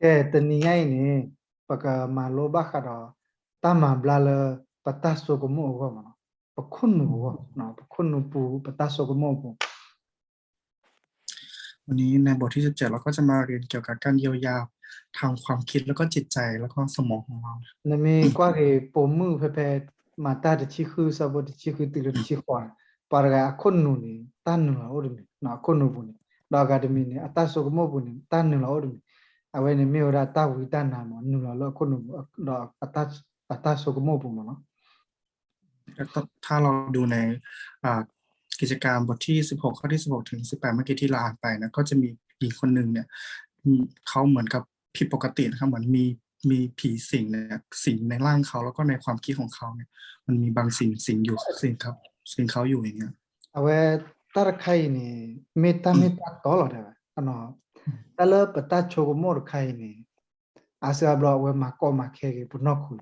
ကဲ တနံၤညါအံၤန့ၣ် ပကမၤလိဘၣ်ဃးဒီး တၢ်မၤဘျါလၢ ပတၢ်ဆိကမိၣ်အဂီၢ်မးနီၤ, ပခိၣ်နူာ်အဂီၢ်, ပခိၣ်နူာ်ပူၤ ပတၢ်ဆိကမိၣ်အပူၤ วันนี้ในบทที่สิบเจ็ดเราก็จะมาเรียนเกี่ยวกับการเยียวยาทางความคิดแล้วก็จิตใจแล้วก็สมองของเรา နမ့ၢ်ကွၢ်က့ၤ ပိာ်မုၣ်ဖဲဖဲ မၤတၢ်တဆံဃု ဆၢဖိတဆံဃုတုၤလၢတဆံဃိးန့ၣ် ပှၤတဂၤအခိၣ်နူာ်န့ၣ် တၢ်နုာ်လီၤအိၣ်တမံၤ, အခိၣ်နူာ်ပူၤန့ၣ်, ဒီးအဂၤတမံၤန့ၣ် အတၢ်ဆိကမိၣ်ပူၤန့ၣ် တၢ်နုာ်လီၤအိၣ်တမံၤ, အဝဲန့ၣ်မ့ၢ်ဝဲဒၣ်တၢ်ဝံတၢ်နါမး နုာ်လီၤလၢအခိၣ်နူာ်ပူၤ ဒီးအတၢ်ဆိကမိၣ်ပူၤမးနီၤ ถ้าเราดูในอ่ากิจการบทที่สิบหกข้อที่สิบหกถึงสิบแปดเมื่อกี้ที่เราอ่านไปนะก็จะมีหญิงคนหนึ่งเนี่ยอืมเขาเหมือนกับผิดปกตินะครับเหมือนมีมีผีสิงเนี่ยสิงในร่างเขาแล้วก็ในความคิดของเขาเนี่ยมันมีบางสิ่งสิงอยู่สิงครับสิงเขาอยู่อย่างเงี้ย အဝဲတၢ်တခါအံၤန့ၣ် မ့ၢ်တၢ်မ့ၢ်တၢ်တီလီၤတဲဝဲ, တၢ်လၢပတၢ်ဆိကမိၣ်တခါအံၤန့ၣ် အါစုအါဘျီအဝဲမၤကီမၤခဲက့ၤပနီၢ်ခိ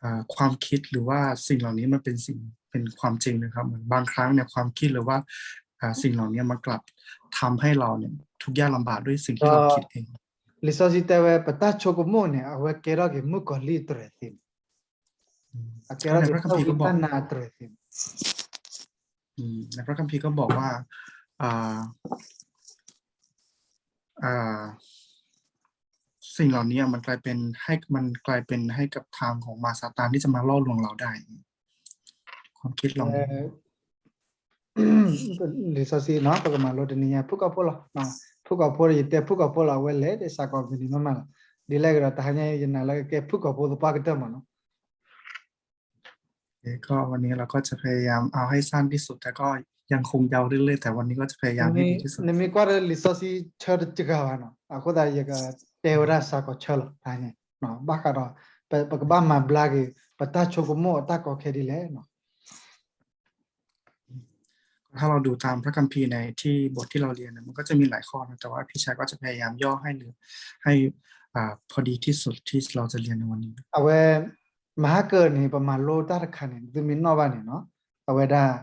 อ่าความคิดหรือว่าสิ่งเหล่านี้มันเป็นสิ่งเป็นความจริงนะครับเหมือนบางครั้งเนี่ยความคิดหรือว่าอ่าสิ่งเหล่านี้มันกลับทำให้เราเนี่ยทุกข์ยากลำบากด้วยสิ่งที่เราคิดเอง လံာ်စီဆှံတဲဝဲ ပတၢ်ဆိကမိၣ်န့ၣ် အဝဲကဲထီၣ်က့ၤမုၣ်ကီၤလံၢ်အတြဲၤသ့န့ၣ်, အကဲထီၣ်က့ၤတၢ်ဝံတၢ်နါအတြဲၤသ့န့ၣ် ในพระคัมภีร์ก็บอกว่าอ่า อ่าสิ่งเหล่านี้มันกลายเป็นให้มันกลายเป็นให้กับทางของมารซาตานที่จะมาล่อลวงเราได้ ความคิดเรา လံာ်စီဆှံနီၤ ပကမၤလိတနံၤညါ ဖုၣ်ကိာ်ဖိလီၤ, ဖုၣ်ကိာ်ဖိ ယတဲဖုၣ်ကိာ်ဖိလီၤ အဝဲလဲၤဒ်စးကီးမနုၤမးမးလီၤ, ဒ်လဲၣ်ကဒီး တဟါညါယနာ်လၢကကဲဖုၣ်ကိာ်ဖိသပှၢ်ကတၢၢ် မးနီၤ ก็วันนี้เราก็จะพยายามเอาให้สั้นที่สุดแต่ก็ยังคงยาวเรื่อยๆแต่วันนี้ก็จะพยายามให้ดีที่สุด နမ့ၢ်ကွၢ်ဒီးလံာ်စီဆှံဆၢတစှၤဘၣ်နီၤ အဃိသတးယကတဲဝဲဒၣ်စးကီးဆၢလီၤ ဘၣ်ဃးဒီး ပကဘၣ်မၤဘျါက့ၤ ပတၢ်ဆိကမိၣ်အတၢ်ကီခဲဒ်လဲၣ်နီၤ ถ้าเราดูตามพระคัมภีร์ในที่บทที่เราเรียนนะมันก็จะมีหลายข้อนะแต่ว่าพี่ชายก็จะพยายามย่อให้เหลือให้อ่าพอดีที่สุดที่เราจะเรียนในวันนี้ အဝဲ မဟါကၢန့ၣ် ပမၤလိတၢ်တခါန့ၣ် သုမ့ၢ်နီၣ်ဘၣ်န့ၣ်နီၤ အဝဲဒၣ်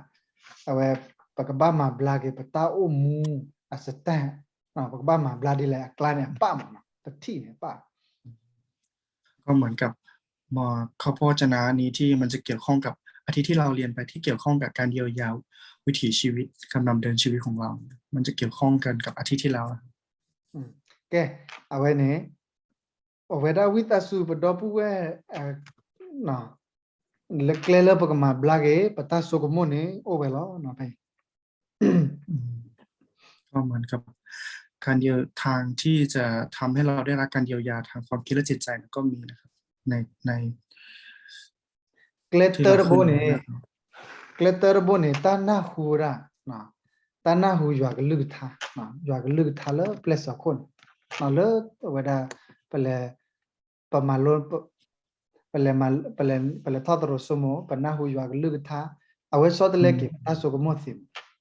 အဝဲ ပကဘၣ်မၤဘျါက့ၤ ပတၢ်အိၣ်မူအစတၢ် ပကဘၣ်မၤဘျါဒ်လဲၣ် အကျါန့ၣ်အပၣ်မးနီၤ ပထံၣ်န့ၣ်အပၣ် ก็เหมือนกับข้อพระวจนะนี้ที่มันจะเกี่ยวข้องกับอาทิตย์ที่เราเรียนไปที่เกี่ยวข้องกับการเยียวยาวิถีชีวิตการดำเนินชีวิตของเรา มันจะเกี่ยวข้องกันกับอาทิตย์ที่แล้ว ကဲ အဝဲန့ၣ် အဝဲဒၣ်ဝံသးစူၤပဒီပုၢ်ဝဲၢ် လၢကျဲလၢပကမၤဘျါက့ၤ ပတၢ်ဆိကမိၣ်န့ၣ် အိၣ်ဝဲလီၤ ဖဲ ก็เหมือนกับการเยียวยาทางที่จะทำให้เราได้รับการเยียวยาทางความคิดและจิตใจมันก็มีนะครับในใน ကျဲတၢတဘိန့ၣ် ကျဲတၢတဘိန့ၣ် တၢ်နၢ်ဟူဝဲဒၣ် တၢ်နၢ်ဟူယွၤကလုၢ်ကထါ ယွၤကလုၢ်ကထါလၢပျဲၢ်စီၤခိၣ်န့ၣ် လၢအဝဲဒၣ် ပလဲၤ ပမၤလိ ပလဲၤ ပလဲၤထီၣ်သရိာ်စိမိၤ ပနၢ်ဟူယွၤကလုၢ်ကထါ အဝဲဆီတလဲက့ၤ ပတၢ်ဆိကမိၣ်သ့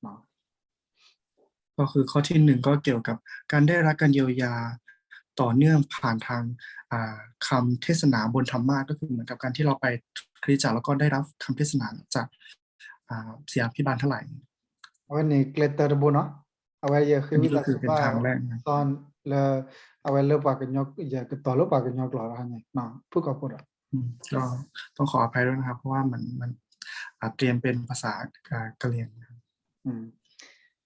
မး ก็คือข้อที่หนึ่งก็เกี่ยวกับการได้รับการเยียวยาต่อเนื่องผ่านทางอ่าคำเทศนาบนธรรมะก็คือเหมือนกับการที่เราไปคริสตจักรแล้วก็ได้รับคำเทศนาจากอ่าศิษยาภิบาลทั้งหลาย အဝဲန့ၣ်ကျဲတၢတဘိနီၤ အဝဲယဃ့ဝံသးစူၤဘၣ် စီၤ လၢ အဝဲလၢပှၤကညီ ယကတီၤလၢပှၤကညီကျိာ်န့ၣ် ဖုၣ်ကိာ်ဖိဒီး ก็ต้องขออภัยด้วยนะครับเพราะว่ามันมันอ่าเตรียมเป็นภาษากะเหรี่ยงนะครับ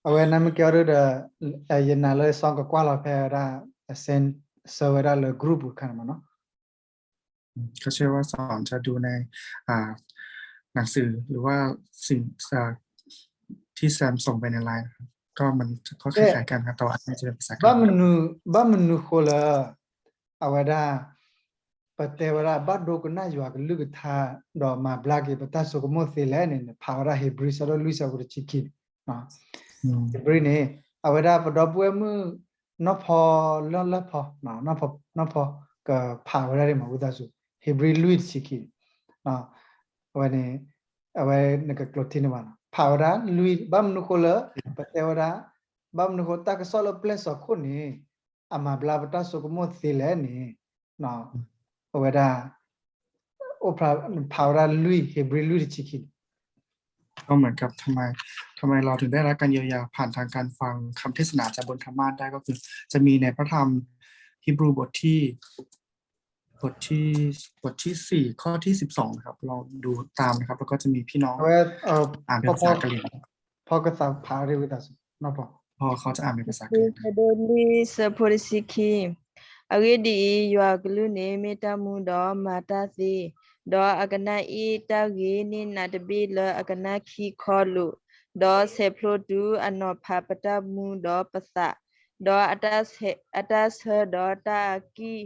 အဝဲနမ့ၢ်ကဲအီၤဒီး ယနာ်လၢစီၤကကွၢ်လီၤဖဲဝဲဒၣ် send ဆၢဝဲဒၣ်လၢ group အခါန့ၣ်မးနီၤ ก็เชื่อว่าสอนจะดูในอ่าหนังสือหรือว่าสิ่งอ่าที่แซมส่งไปในไลน์นะครับก็มันก็คล้ายๆกันครับแต่ว่าอาจจะเป็นภาษาเกาหลี ဘၣ်မနုၤဃိလၢ အဝဲဒၣ် ပတဲဝဲဒၣ် ဘၣ်ဒိကနၣ်ယွၤကလုၢ်ကထါ ဒီးမၤဘျါက့ၤပတၢ်ဆိကမိၣ်သ့လဲၣ်န့ၣ် ဖးဝဲဒၣ် ဟ့းဘြံၤ ဆၢဒိၣ်လွံၢ် ဆၢဖိတဆံခံန့ၣ် ဟ့းဘြံၤန့ၣ် အဝဲဒၣ်ပဒီပုၢ်ဝဲၢ်မုၣ် နီၢ်ဖီလၢလၢဖီ နီၢ်ဖီ နီၢ်ဖီ ကဖးဝဲဒၣ်ဒ်မး ဝံသးစူၤ ဟ့းဘြံၤလွံၢ်တဆံခံန့ၣ် အဝဲန့ၣ် အဝဲနကကျိးထံန့ၣ်ဘၣ်နီၤ ဖးဝဲဒၣ်လွံၢ် ဘၣ်မနုၤဃိလၢ ပတဲဝဲဒၣ် ဘၣ်မနုၤဃိတၢ်ကစီၣ်လၢပျဲၢ်စီၤခိၣ်န့ၣ် အမၤဘျါပတၢ်ဆိကမိၣ်သ့လဲၣ်န့ၣ် အဝဲဒၣ် အိၣ်ဖးဝဲဒၣ်လွံၢ် ဟ့းဘြံၤလွံၢ်တဆံခံန့ၣ် ก็เหมือนกับทำไมทำไม ทำไมเราถึงได้รับการเยียวยาผ่านทางการฟังคำเทศนาจากบนธรรมาสน์ได้ ก็คือจะมีในพระธรรมฮีบรูบทที่ บทที่ บทที่สี่ ข้อที่สิบสอง นะครับ ลองดูตามนะครับ แล้วก็จะมีพี่น้อง အဝဲ အာ, อ่านเป็นภาษากะเหรี่ยง ဖီကသးဖးရ့ဝံသးစူၤ နီၢ်ပီၢ် พอเขาจะอ่านเป็นภาษากะเหรี่ยง ဒိလံ ဆၢဖိတဆံခံ, အဂ့ၢ်ဒ်အံၤ, ယွၤအကလုၢ်န့ၣ် မ့ၢ်တၢ်မူဒီးမၤတၢ်သ့, ဒီးအကနၣ်အ့ၣ်တၢ်ဂ့ၤန့ၢ်နးတဘ့ၣ်လၢအကနၣ်ခံခီလိာ်, ဒီးဆဲးဖျိတုၤအနီၤဖးပတၢ်မူဒီးပသး, ဒီးအတၢ်ဆၢဒီးတၢ်အကံၢ်, ဒီး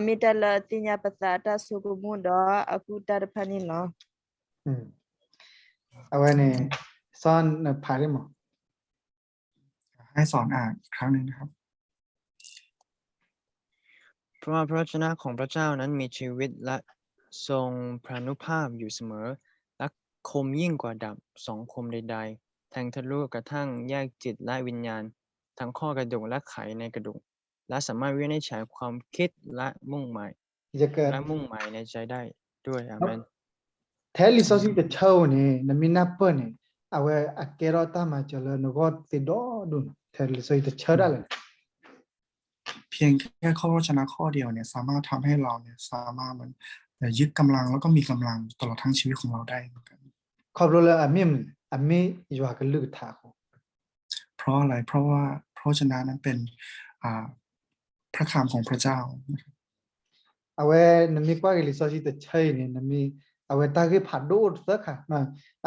မ့ၢ်တၢ်လၢအသ့ၣ်ညါပသးအတၢ်ဆိကမိၣ်ဒီးအကူၣ်တၢ်တဖၣ်န့ၣ်လီၤ. အဝဲန့ၣ် စီၤနဖးရ့မး ให้สอนอ่านอีกครั้งหนึ่งนะครับ เพราะว่าพระวจนะของพระเจ้านั้นมีชีวิตและทรงพานุภาพอยู่เสมอ และคมยิ่งกว่าดาบสองคมใดๆ แทงทะลุกระทั่งแยกจิตและวิญญาณ ทั้งข้อกระดูกและไขในกระดูก และสามารถวินิจฉัยความคิดและมุ่งหมาย ယက และมุ่งหมายในใจได้ด้วย อาเมน ထဲလံာ်စီဆှံတဆၢဧိၤန့ၣ် နမ့ၢ်နၢ်ပၢၢ်န့ၣ် အဝဲအကဲထီၣ်တၢ်မၤစၢၤလၢနဂီၢ်သ့ဒီဒိၣ်န့ၣ် ထဲလံာ်စီဆှံတဆၢဒၣ်လဲာ်န့ၣ် เพียงแค่ข้อพระวจนะข้อเดียวเนี่ย สามารถทำให้เราเนี่ย สามารถเหมือน เอ่อ ยึดกำลังแล้วก็มีกำลังตลอดทั้งชีวิตของเราได้เหมือนกัน ခီဖျိလၢအမ့ၢ်မနုၤလဲၣ် အမ့ၢ်ယွၤကလုၢ်ကထါအဃိ เพราะอะไร เพราะว่าพระวจนะนั้นเป็น อ่า พระคำของพระเจ้า အဝဲ နမ့ၢ်ကွၢ်က့ၤလံာ်စီဆှံတဆၢအံၤန့ၣ် နမ့ၢ် အဝဲတၢ်ဂ့ၢ်ဖးဒိၣ်အိၣ်တသၢခါ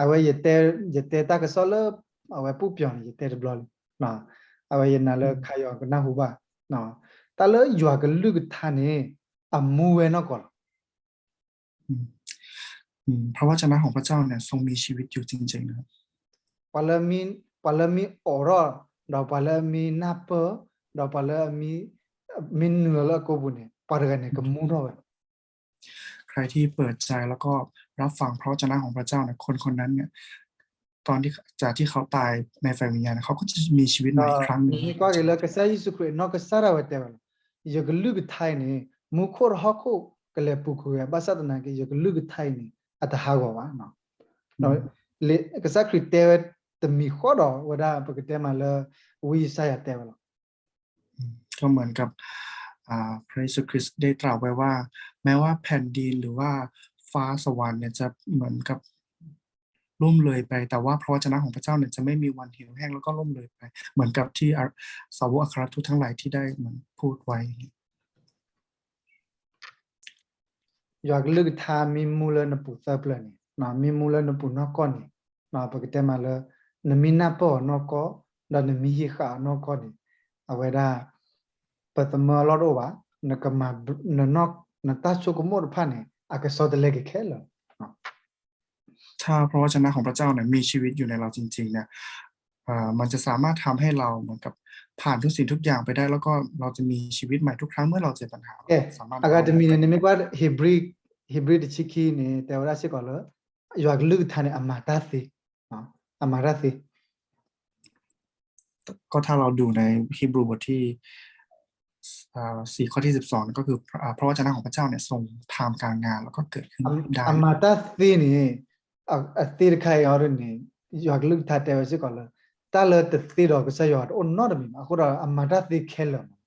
အဝဲ ယတဲတၢ်ကစီၣ်လၢ အဝဲပူၣ်ပျီၤန့ၣ် ယတဲတဘျီလံ အဝဲယနာ်လၢခါယွၤကနၢ်ဟူဘၣ် တၢ်လၢယွၤကလုၢ်ကထါန့ၣ် အမူဝဲနီၢ်ကီၢ်လီၤ อืม อืม พระวจนะของพระเจ้าเนี่ยทรงมีชีวิตอยู่จริงๆ นะครับ ပှၤလၢမ့ၢ် ပှၤလၢမ့ၢ်အိးထီၣ် ဒီးပှၤလၢမ့ၢ်နၢ်ပၢၢ် ဒီးပှၤလၢမ့ၢ် မ့ၢ်နုာ်လၢအကိာ်ပူၤန့ၣ် ပှၤတဂၤန့ၣ် ကမူထီၣ်ဝဲလီၤ ใครที่เปิดใจแล้วก็รับฟังพระวจนะของพระเจ้าเนี่ย คนคนนั้นเนี่ย ตอนที่ จากที่เขาตายในฝ่ายวิญญาณ เขาก็จะมีชีวิตใหม่อีกครั้งหนึ่ง နမ့ၢ်ကွၢ်က့ၤလၢကစၢ်ယ့ၣ်ၡူးခရံာ် နီၢ်ကစၢ်ဒၣ်ဝဲတဲဝဲလီၤ ယကလုၢ်ကထါအံၤန့ၣ် မူခိၣ်ဒီးဟီၣ်ခိၣ်ကလဲၤပူၤကွံာ်ဝဲ ဘၣ်ဆၣ်သနာ်က့ ယကလုၢ်ကထါအံၤန့ၣ် အတဟးဂီၤဘၣ် ဒီး ကစၢ်ခရံာ်တဲဝဲတမံၤဃီဒီး ဝဲဒၣ်ပကတဲမးလၢ ဝံယၡါယၤတဲဝဲလီၤ ก็เหมือนกับ อ่า พระเยซูคริสต์ได้ตรัสไว้ว่า แม้ว่าแผ่นดินหรือว่าฟ้าสวรรค์เนี่ยจะเหมือนกับล่วงเลยไป แต่ว่าพระวจนะของพระเจ้าเนี่ยจะไม่มีวันเหี่ยวแห้งแล้วก็ล่วงเลยไป เหมือนกับที่อา- สาวกอัครทูตทั้งหลายที่ได้เหมือนพูดไว้ ယွၤကလုၢ်ကထါမ့ၢ်မူလၢနပူၤသၢပျၢၤန့ၣ် မ့ၢ်မူလၢနပူၤနီၢ်ကီၢ်န့ၣ် ပကတဲမးလၢ နမ့ၢ်နၢ်ပၢၢ်အီၤနီၢ်ကီၢ် ဒီးနမ့ၢ်ဟံးဃာ်အီၤနီၢ်ကီၢ်န့ၣ် အဝဲဒၣ် ပသမၢအလီၢ်တအိၣ်ဘၣ် နကမၤ နနီၢ် နတၢ်ဆိကမိၣ်တဖၣ်န့ၣ် အကဆီတလဲက့ၤခဲလၢာ် ถ้าพระวจนะของพระเจ้าเนี่ยมีชีวิตอยู่ในเราจริงๆเนี่ย เอ่อ มันจะสามารถทำให้เราเหมือนกับผ่านทุกสิ่งทุกอย่างไปได้ แล้วก็เราจะมีชีวิตใหม่ทุกครั้งเมื่อเราเจอปัญหา ကဲ เราสามารถ အဂၤတမံၤန့ၣ် နမ့ၢ်ကွၢ် ဟ့းဘြံၤ ဟ့းဘြံၤတဆံခံန့ၣ် တဲဝဲဒၣ်စ့ၢ်ကီးလၢ ယွၤကလုၢ်ကထါန့ၣ် အမၤတၢ်သ့ အမၤတၢ်သ့ ก็ถ้าเราดูในฮีบรูบทที่ อ่า สี่ ข้อที่ สิบสอง ก็คือ พระ อ่า พระวจนะของพระเจ้าเนี่ยทรงทำการงานแล้วก็เกิดขึ้นได้ အမၤတၢ်သ့န့ၣ် အ- အသ့တခါအံၤအီၤဒ်န့ၣ် ယွၤကလုၢ်ကထါတဲဝဲစ့ၢ်ကီးလၢ တၢ်လၢတသ့ဒီးကစၢ်ယွၤတအိၣ်နီတမံၤဘၣ် အဃိဒီးအမၤတၢ်သ့ခဲလၢာ်မး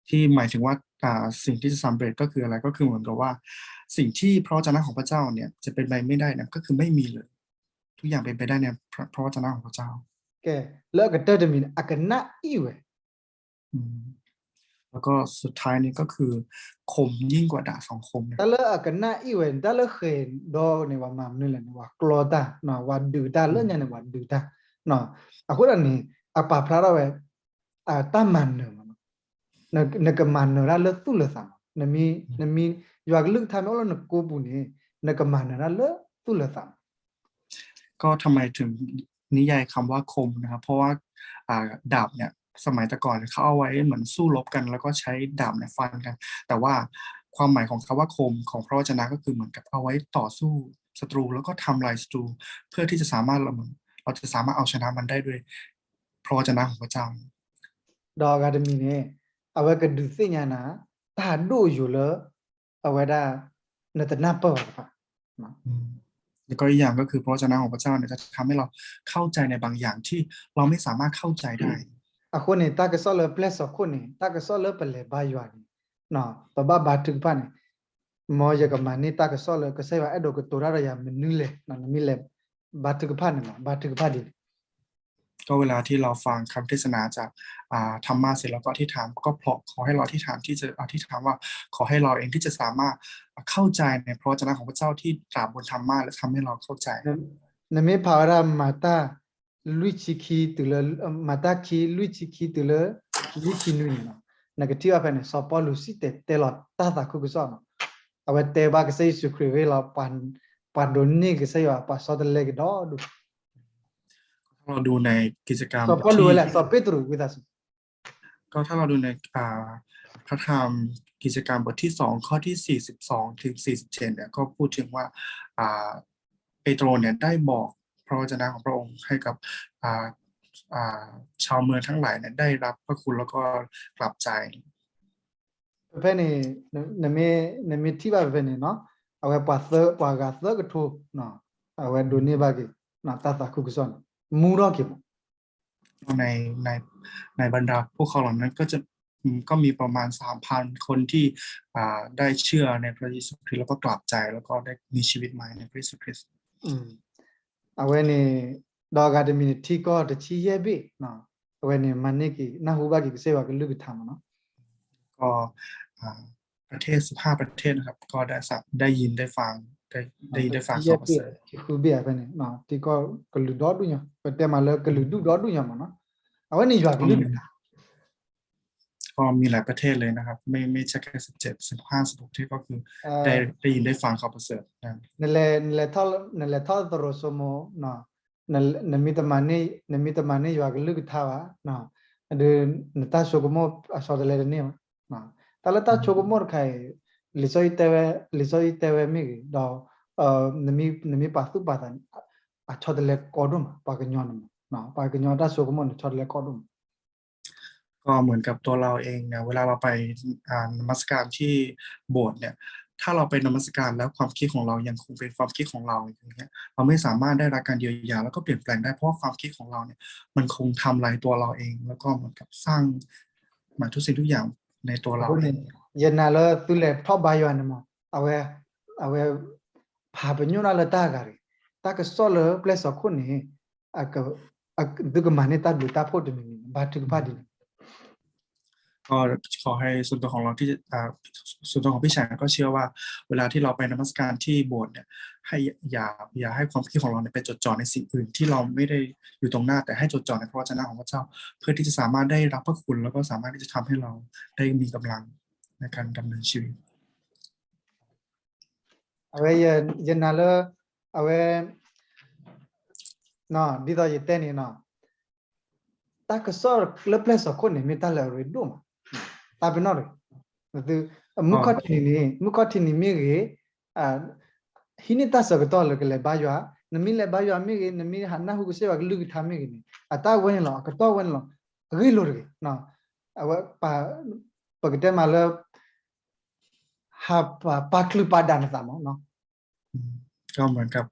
ที่หมายถึงว่า อ่า สิ่งที่จะสำเร็จก็คืออะไร ก็คือเหมือนกับว่า สิ่งที่พระวจนะของพระเจ้าเนี่ยจะเป็นไปไม่ได้เนี่ย ก็คือไม่มีเลย ทุกอย่างเป็นไปได้ในพระ พระวจนะของพระเจ้า ကဲ လၢအကတၢၢ်တမံၤန့ၣ် အကနၣ်အ့ၣ်ဝဲ อืม แล้วก็สุดท้ายนี่ก็คือคมยิ่งกว่าดาบสองคม တၢ်လၢအကနၣ်အ့ၣ်ဝဲန့ၣ် တၢ်လၢဃဲၤဒီန့ၣ် ပှၤမၤမနုၤလဲၣ်န့ၣ် ပှၤကျီတၢ် ပှၤဒုးတၢ် လၢညါန့ၣ် ပှၤဒုးတၢ် အဃိဒီးန့ၣ် အပာ်ဖျါထီၣ်ဝဲ အတၢ်မၤနၢၤမး နကမၤနၢၤတၢ်လၢသူၣ်လၢသးမး နမ့ၢ် နမ့ၢ် ယွၤကလုၢ်ကထါမ့ၢ်အိၣ်လၢနကိာ်ပူၤန့ၣ် နကမၤနၢၤတၢ်လၢသူၣ်လၢသးမး ก็ทำไมถึงนิยายคำว่าคมนะครับ เพราะว่า อ่า ดาบเนี่ย สมัยแต่ก่อนเนี่ย เขาเอาไว้เหมือนสู้รบกัน แล้วก็ใช้ดาบเนี่ยฟันกัน แต่ว่าความหมายของคำว่าคมของพระวจนะก็คือเหมือนกับเอาไว้ต่อสู้ศัตรู แล้วก็ทำลายศัตรู เพื่อที่จะสามารถ เราเหมือน เราจะสามารถเอาชนะมันได้ด้วยพระวจนะของพระเจ้า ဒီးအဂၤတမံၤန့ၣ် အဝဲကဒုးသ့ၣ်ညါနၤ တၢ်ဒိၣ်ယိာ်လၢ အဝဲဒၣ် နတနၢ်ပၢၢ်ဘၣ်တဖၣ် อืม แล้วก็อีกอย่างก็คือพระวจนะของพระเจ้าเนี่ยจะทำให้เราเข้าใจในบางอย่างที่เราไม่สามารถเข้าใจได้ အဃိန့ၣ် တၢ်ကစီၣ်လၢပျဲၢ်စီၤခိၣ်န့ၣ် တၢ်ကစီၣ်လၢပလဲၤဘါယွၤန့ၣ် ပဘၣ်ဘါထုကဖၣ်န့ၣ် မ်ယကမၤန့ၢ်တၢ်ကစီၣ်လၢကစၢ်ယွၤအဲၣ်ဒိးကတိၤတၢ်ဒီးယၤမနုၤလဲၣ်, နမ့ၢ်လဲၤဘါထုကဖၣ်န့ၣ်မး ဘါထုကဖၣ်ဒ်လဲၣ်. ก็เวลาที่เราฟังคำเทศนาจากอ่าธรรมะเสร็จเราก็อธิษฐานก็เพราะขอให้เราอธิษฐานที่จะอธิษฐานว่าขอให้เราเองที่จะสามารถเข้าใจในพระวจนะของพระเจ้าที่ตรัสบนธรรมะและทำให้เราเข้าใจ နမ့ၢ်ဖးဝဲဒၣ်မၤတၢ်လွံၢ်ဆံခံတုၤလၢ မၤတၢ်ခံလွံၢ်ဆံခံတုၤလၢ လွံၢ်ဆံနွံန့ၣ်လီၤ. နကထံၣ်ဘၣ်ဖဲန့ၣ် စီၤပီလူးစံၣ်တဲၤတဲလီၤတၢ်သးခုကစီၣ်န့ၣ် အဝဲတဲဘၣ်ကစၢ်ယ့ၣ်ၡူးခရံာ်ဂ့ၢ်လီၤ ပှၤဒိးန့ၢ်ကစၢ်ယွၤ ပှၤဆီတလဲက့ၤဒီဒူၣ် ถ้าเราดูในกิจกรรม စီၤပီလူးဝဲလဲၣ် စီၤပ့းတရူးဝံသးစူၤ ก็ถ้าเราดูในอ่าพระธรรมกิจกรรมบทที่สองข้อที่สี่สิบสองถึงสี่สิบเจ็ดเนี่ยก็พูดถึงว่าอ่าเปโตรเนี่ยได้บอกพระวจนะของพระองค์ให้กับอ่าอ่าชาวเมืองทั้งหลายเนี่ยได้รับพระคุณแล้วก็กลับใจ ဖဲန့ၣ် နမ့ၢ်ထံၣ်ဘၣ်ဖဲန့ၣ်နီၤ အဝဲပှၤသၢ ပှၤဂၤသၢကထိ အဝဲဒိးန့ၢ်ဘၣ်က့ၤ တၢ်သးခုကစီၣ်န့ၣ် မူထီၣ်က့ၤမး ในในในบรรดาพวกเขาเหล่านั้นก็จะอืมก็มีประมาณสามพันคนที่อ่าได้เชื่อในพระเยซูคริสต์แล้วก็กลับใจแล้วก็ได้มีชีวิตใหม่ในพระเยซูคริสต์ အဝဲန့ၣ် ဒီးအဂၤတမံၤန့ၣ် ထံကီၢ်တဆံယဲၢ်ဘ့ၣ် အဝဲန့ၣ် မၤန့ၢ်က့ၤ နၢ်ဟူဘၣ်က့ၤကစၢ်ယွၤကလုၢ်ကထါမးနီၤ ก็อ่าประเทศสิบห้าประเทศนะครับก็ได้สัได้ยินได้ฟังได้ได้ยินได้ฟังข่าวประเสริฐ ဃုဘ့ၣ်အဖဲန့ၣ် ထံကီၢ်ကလုာ်ဒီဒူၣ်ညါ ပတဲမးလၢကလုာ်ဒူၣ်ဒီဒူၣ်ညါမးနီၤ အဝဲန့ၣ်ယွၤကလုၢ်ကထါ ก็มีหลายประเทศเลยนะครับ ไม่ไม่ใช่แค่สิบเจ็ด สิบห้า สิบหกประเทศก็คือได้ได้ยินได้ฟังข่าวประเสริฐนะ နလဲၤထီၣ်သရိာ်စိမိၤ နမ့ၢ်တမၤန့ၢ်ယွၤကလုၢ်ကထါဘၣ် ဒီးနတၢ်ဆိကမိၣ်အဆီတလဲတန့ၢ်ဘၣ် တၢ်လၢတၢ်ဆိကမိၣ်တခါအံၤ လံာ်စီဆှံတဲဝဲ လံာ်စီဆှံတဲဝဲမ့ၢ်ဂ့ၤ ဒီး နမ့ၢ်ပာ်သူၣ်ပာ်သး အဆီတလဲကီဒိၣ်မး ပှၤကညီန့ၣ်မး ပှၤကညီတၢ်ဆိကမိၣ်န့ၣ် ဆီတလဲကီဒိၣ်မး ก็เหมือนกับตัวเราเองเนี่ย เวลาเราไปอ่านมัสการที่โบสถ์เนี่ย ถ้าเราไปนมัสการแล้วความคิดของเรายังคงเป็นความคิดของเราอย่างเงี้ย เราไม่สามารถได้รับการเยียวยาแล้วก็เปลี่ยนแปลงได้ เพราะว่าความคิดของเราเนี่ย มันคงทำลายตัวเราเอง แล้วก็เหมือนกับสร้างมาทุกสิ่งทุกอย่างในตัวเราเอง ယနာ်လၢသုလဲၤထီၣ်ဘါယွၤန့ၣ်မး အဝဲ အဝဲ ဖးပညိၣ်ဒၣ်လၢတၢ်ဂၤရံၤ တၢ်ကစီၣ်လၢပျဲၢ်စီၤခိၣ်န့ၣ် သုကမၤန့ၢ်တၢ်ဘျုးတၢ်ဖှိၣ်တမံၤမံၤ ဘါထုကဖၣ်ဒ်န့ၣ် ก็ขอให้ส่วนตัวของเราที่อ่าส่วนตัวของพี่ชายก็เชื่อว่าเวลาที่เราไปนมัสการที่โบสถ์เนี่ยให้อย่าอย่าให้ความคิดของเราเนี่ยไปจดจ่อในสิ่งอื่นที่เราไม่ได้อยู่ตรงหน้าแต่ให้จดจ่อในพระวจนะของพระเจ้าเพื่อที่จะสามารถได้รับพระคุณแล้วก็สามารถที่จะทำให้เราได้มีกำลังในการดำเนินชีวิต အဝဲယနာ်လၢ အဝဲ ဒ်သိးယတဲန့ၣ်နီၤ တၢ်ကစီၣ်လၢပျဲၢ်စီၤခိၣ်န့ၣ် မ့ၢ်တၢ်လၢအရ့ဒိၣ်မး တၢ်ပနီၣ်ရံ မုၢ်ခီၣ်ထံးန့ၣ် မုၢ်ခီၣ်ထံးန့ၣ်မ့ၢ်ဂ့ၤ ဟံးန့ၢ်တၢ်ဆၢကတီၢ်လၢကလဲၤဘါယွၤ နမ့ၢ်လဲၤဘါယွၤမ့ၢ်ဂ့ၤ နမ့ၢ်ဟးနၢ်ဟူကစၢ်ယွၤကလုၢ်ကထါမ့ၢ်ဂ့ၤန့ၣ် အတၢ်ဝဲန့ၣ်လီၤ အကတီၢ်ဝဲန့ၣ်လီၤ အဂ့ၢ်လိာ်တဂ့ၤ အဝဲ ပကတဲမးလၢ ဟးပာ်ချုးပာ်ဒၣ်နသးမး ก็เหมือนกับ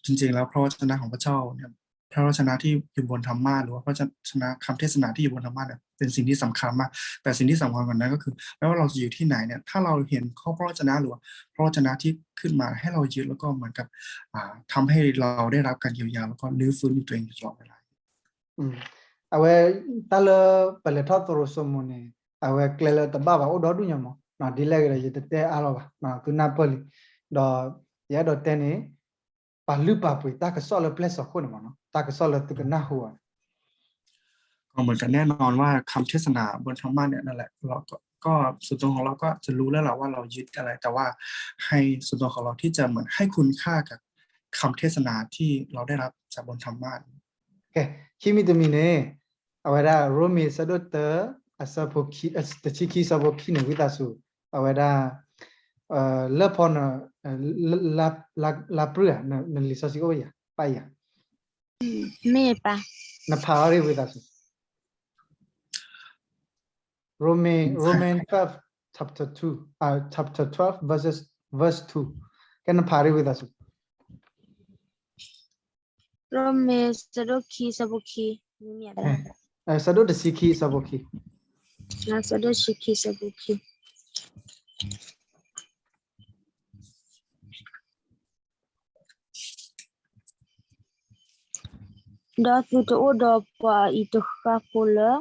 จริงๆแล้วพระวจนะของพระเจ้าเนี่ยพระวจนะที่อยู่บนธรรมะหรือว่าพระวจนะคำเทศนาที่อยู่บนธรรมะเนี่ยเป็นสิ่งที่สำคัญมากแต่สิ่งที่สำคัญกว่านั้นก็คือไม่ว่าเราจะอยู่ที่ไหนเนี่ยถ้าเราเห็นข้อพระวจนะหรือว่าพระวจนะที่ขึ้นมาให้เรายึดแล้วก็เหมือนกับอ่าทำให้เราได้รับการเยียวยาแล้วก็รื้อฟื้นอยู่ตัวเองอยู่ตลอดเวลา အဝဲ တၢ်လၢပလဲၤထီၣ်သရိာ်စိမိၤန့ၣ် အဝဲကျဲလၢတဘၣ်ဘၣ်အိၣ်ဒီဒူၣ်ညါမး ဒ်လဲၣ်ဂ့ၤဒီးယတတဲအါလီၤဘၣ် သုနၢ်ပၢၢ်လံ ဒီးယအဲၣ်ဒိးတဲန့ၣ် ပာ်လုၢ်ပာ်ပှ့ၤတၢ်ကစီၣ်လၢပျဲၢ်စီၤခိၣ်န့ၣ်မး တၢ်ကစီၣ်လၢသုကနၢ်ဟူအီၤန့ၣ် ก็เหมือนกันแน่นอนว่าคำเทศนาบนธรรมะเนี่ยนั่นแหละเราก็ก็ส่วนตัวของเราก็จะรู้แล้วแหละว่าเรายึดอะไรแต่ว่าให้ส่วนตัวของเราที่จะเหมือนให้คุณค่ากับคำเทศนาที่เราได้รับจากบนธรรมะ ကဲ ခံမံၤတမံၤန့ၣ် အဝဲဒၣ် ရိမ့ၤ ဆၢဒိၣ်တၢ အဆၢဖိခံ တဆံခံ ဆၢဖိခံန့ၣ် ဝံသးစူၤ အဝဲဒၣ် လၢဖီန လါပြံဧါ နလံာ်စီဆှံအိၣ်ယၤ ပၢ်ယၤ မ့ၢ်ပၢ် နဖးအီၤရ့ၣ်ဝံသးစူၤ Roman Roman twelve chapter two uh chapter twelve verses verse two ကဲနဖးရ့ၣ်ဝံသးစူၤ ရိမ့ၤ ဆၢဒိၣ်ခံ ဆၢဖိခံ, မ့မ့ၢ် ဆၢဒိၣ်တဆံခံ ဆၢဖိခံ, ဆၢဒိၣ်တဆံခံ ဆၢဖိခံ. ဒီးသုတအိၣ်ဒီးပှၤအံၤတဃၣ်ဖိလၢ,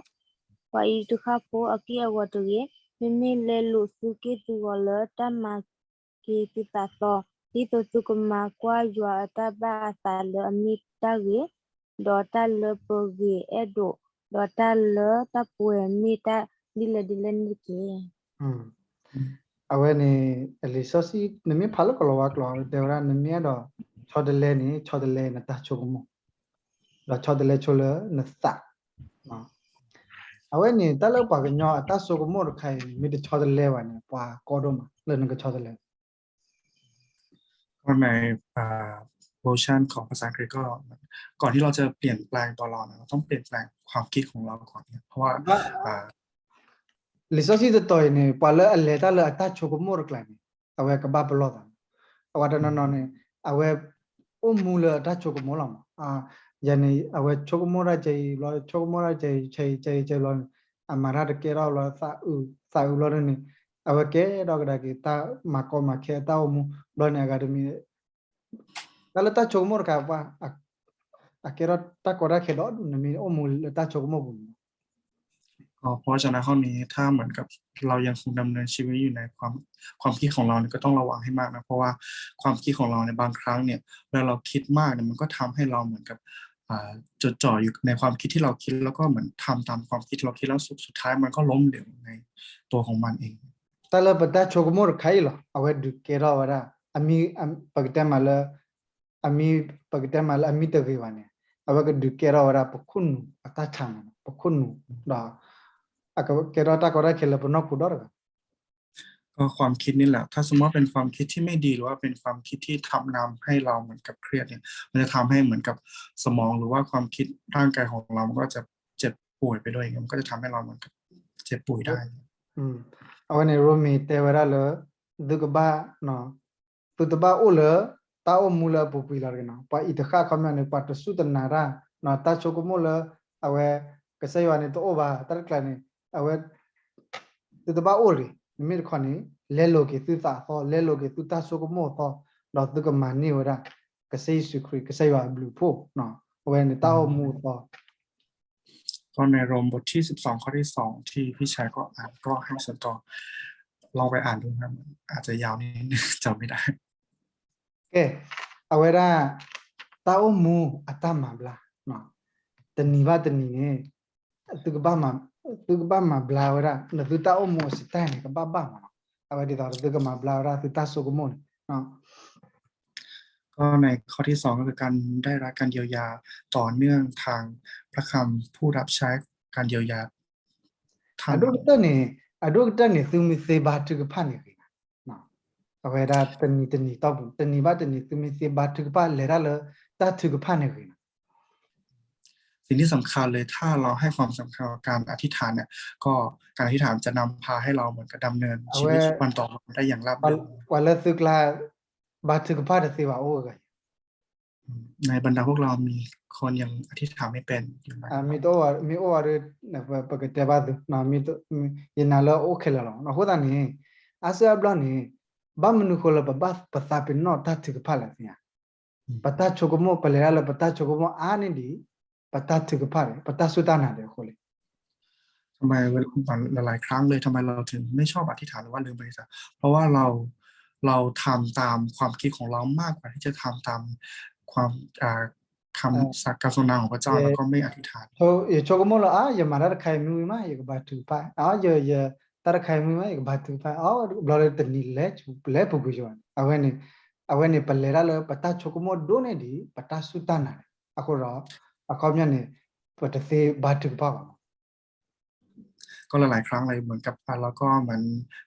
ပှၤအံၤတဃၣ်ဖိအက့ၢ်အဂီၤတဂ့ၤ, မ့မ့ၢ်လဲလိာ်သုက့ၢ်သုဂီၤလၢတၢ်မၤက့ၤသုသးသီ, ဒ်သိးသုကမၤကွၢ်ယွၤအတၢ်ဘၣ်အသးလၢအမ့ၢ်တၢ်ဂ့ၤ, ဒီးတၢ်လၢပဂ့ၤအဲၣ်ဒိး, ဒီးတၢ်လၢတၢ်ပှဲၤမ့ၢ်တၢ်ဒ်လဲၣ်ဒ်လဲၣ်န့ၣ်တက့ၢ်. အဝဲန့ၣ် လံာ်စီဆှံ နမ့ၢ်ဖးလၢကီၤလၤဝါကျိာ် တဲဝဲဒၣ် နမ့ၢ်အဲၣ်ဒိးဆီတလဲန့ၣ် ဆီတလဲနတၢ်ဆိကမိၣ်, ဒီးဆီတလဲဆိလၢနသး. အဝဲန့ၣ် တၢ်လၢပှၤကညီအတၢ်ဆိကမိၣ်တခါအံၤ မ့ၢ်တဆီတလဲဘၣ်န့ၣ် ပှၤကီဒိၣ်မး လၢနကဆီတလဲ ก็ใน อ่า version ของภาษาอังกฤษก็ ก่อนที่เราจะเปลี่ยนแปลงตัวเราเนี่ย เราต้องเปลี่ยนแปลงความคิดของเราก่อนเนี่ย เพราะว่า อ่า လံာ်စီဆှံတတီၤအံၤန့ၣ် ပှၤလၢအလဲၤတၢ်လၢအတၢ်ဆိကမိၣ်တကျါန့ၣ် အဝဲကဘၣ်ပလီၢ်သး, အဝဲတနီၤနီၤန့ၣ် အဝဲအိၣ်မူလၢအတၢ်ဆိကမိၣ်လီၤမး, ယၤန့ၣ် အဝဲဆိကမိၣ်တၢ်ကဲအံၤဘျီ ဆိကမိၣ်တၢ်ကဲအံၤ ကဲအံၤ ကဲအံၤ ကဲအံၤဘျီန့ၣ် အမၤတၢ်တကဲထီၣ်ဘျီ သးအုးဘျီန့ၣ် အဝဲကဲထီၣ်ကဒါက့ၤ တၢ်မၤကီမၤခဲအတၢ်အိၣ်မူဘျီန့ၣ် အဂၤတမံၤ တၢ်လၢတၢ်ဆိကမိၣ်တခါ ပှၤ အကဲထီၣ်တၢ်ကီတၢ်ခဲဒီး နမ့ၢ်အိၣ်မူလၢတၢ်ဆိကမိၣ်ပူၤန့ၣ်လီၤ. ก็เพราะฉะนั้นข้อนี้ถ้าเหมือนกับเรายังคงดำเนินชีวิตอยู่ในความความคิดของเราเนี่ยก็ต้องระวังให้มากนะเพราะว่าความคิดของเราเนี่ยบางครั้งเนี่ยเวลาเราคิดมากเนี่ยมันก็ทำให้เราเหมือนกับอ่าจดจ่ออยู่ในความคิดที่เราคิดแล้วก็เหมือนทำตามความคิดที่เราคิดแล้วสุดสุดท้ายมันก็ล้มเหลวในตัวของมันเอง တၢ်လၢပတၢ်ဆိကမိၣ်တခါအံၤလီၤ အဝဲဒုးကဲထီၣ်ဝဲဒၣ် အမံၤ ပကတဲမးလၢ အမံၤ ပကတဲမးလၢ အမံၤတဂ့ၤဘၣ်န့ၣ် အဝဲကဒုးကဲထီၣ်ဝဲဒၣ် ပခိၣ်နူာ်အတၢ်ဆါန့ၣ် ပခိၣ်နူာ်ဒီး အကကဲထီၣ်တၢ်ကီတၢ်ခဲလၢပနီၢ်ခိဒီတဂၤ ก็ความคิดนี่แหละ ถ้าสมมติว่าเป็นความคิดที่ไม่ดีหรือว่าเป็นความคิดที่ทำนำให้เราเหมือนกับเครียดเนี่ย มันจะทำให้เหมือนกับสมองหรือว่าความคิดร่างกายของเรามันก็จะเจ็บป่วยไปด้วย มันก็จะทำให้เราเหมือนกับเจ็บป่วยได้ အဝဲန့ၣ် ရိမ့ၤတဲဝဲဒၣ်လၢ သုကဘၣ် သုတဘၣ်အိၣ်လၢ တၢ်အိၣ်မူလၢအပူၤကွံာ်လီၤတဂ့ၤနီၤ ပှၤအံၤတဃၣ်ခီပညီန့ၣ် ပှၤတစူၢ်တနာ်တၢ် တၢ်ဆိကမိၣ်လၢ အဝဲ ကစၢ်ယွၤန့ၣ်တအိၣ်ဘၣ် တၢ်တကျါန့ၣ် အဝဲ သုတဘၣ်အိၣ်တဂ့ၤ နမ့ၢ်တခီန့ၣ် လဲလိာ်က့ၤသုသးသီ လဲလိာ်က့ၤသုတၢ်ဆိကမိၣ်အသီ ဒီးသုကမၤန့ၢ်ဝဲဒၣ် ကစၢ်ယ့ၣ်ၡူးခရံာ် ကစၢ်ယွၤအဘျုးအဖှိၣ် အဝဲန့ၣ်တၢ်အိၣ်မူအသီ ก็ในโรมบทที่สิบสองข้อที่สองที่พี่ชายก็อ่านก็ให้ส่วนตัวลองไปอ่านดูครับอาจจะยาวนิดนึงจำไม่ได้ ကဲ အဝဲဒၣ် တၢ်အိၣ်မူအတၢ်မၤဘျါ တနံၤဘၣ်တနံၤန့ၣ် သုကဘၣ်မၤ သုကဘၣ်မၤဘျါဝဲဒၣ် နသုတၢ်အိၣ်မူအစံးတၢ်န့ၣ် ကဘၣ်ဘၣ်မးနီၤ အဝဲဒ်သိးသုကမၤဘျါဝဲဒၣ်သုတၢ်ဆိကမိၣ်န့ၣ် ก็ในข้อที่สองก็คือการได้รับการเยียวยาต่อเนื่องทางพระคำผู้รับใช้การเยียวยา အဒိၣ်ကတၢၢ်န့ၣ် အဒိၣ်ကတၢၢ်န့ၣ် သုမ့ၢ်သ့ဘါထုကဖၣ်န့ၣ်ဂ့ၤ အဝဲဒၣ်တနံၤတနံၤတီၢ်ပူၤ တနံၤဘၣ်တနံၤ သုမ့ၢ်သ့ဘါထုကဖၣ် လဲၤတၢ်လၢတၢ်ထုကဖၣ်န့ၣ်ဂ့ၤနီၤ สิ่งที่สำคัญเลยถ้าเราให้ความสำคัญกับการอธิษฐานเนี่ยก็การอธิษฐานจะนำพาให้เราเหมือนกับดำเนินชีวิตวันต่อวันได้อย่างราบรื่น ပှၤလၢသုကျါ ဘါထုကဖၣ်တသ့ဘၣ်အိၣ်ဝဲဂၤ ในบรรดาพวกเรามีคนยังอธิษฐานไม่เป็นอยู่ไหม မ့ၢ်အိၣ်ဝဲဒီး ပကတဲဘၣ်သု ယနာ်လၢအိၣ်ခဲလၢာ်လီၤ အဃိသတးန့ၣ် အါစုအါဘျီန့ၣ် ဘၣ်မနုၤဃိလၢပဘၣ်ပသးပ့ၤနီၣ်တၢ်ထုကဖၣ်လဲၣ်သ့ၣ်ညါ ပတၢ်ဆိကမိၣ် ပလဲၤတၢ်လၢပတၢ်ဆိကမိၣ်အါန့ၢ်ဒံး ပတၢ်ထုကဖၣ်ဒီး ပတၢ်စူၢ်တၢ်နာ်ဒီးအဃိလဲၣ် ทำไมหลายๆครั้งเลยทำไมเราถึงไม่ชอบอธิษฐานหรือว่าลืมอธิษฐานเพราะว่าเราเราทำตามความคิดของเรามากกว่าที่จะทำตามความอ่าคำการทรงนามของพระเจ้าแล้วก็ไม่อธิษฐาน ယဆိကမိၣ်လၢ အါ ယမၤတၢ်တခါအံၤမ့ၢ်ဝံၤမး ယကဘါထုကဖၣ် အါ ယ ယ တၢ်တခါအံၤမ့ၢ်ဝံၤမး ယကဘါထုကဖၣ် အါ ဘျီလၢတနံၤလဲၤ လဲၤပူၤကွံာ်ယၤ အဝဲန့ၣ် အဝဲန့ၣ် ပလဲၤတၢ်လၢပတၢ်ဆိကမိၣ်ဒိၣ်န့ၢ်ဒံး ပတၢ်စူၢ်တၢ်နာ်န့ၣ် အဃိဒီး အခီပညီန့ၣ် ပတသ့ဘါထုကဖၣ်ဘၣ် ก็หลายๆครั้งเลยเหมือนกับอ่ะเราก็เหมือน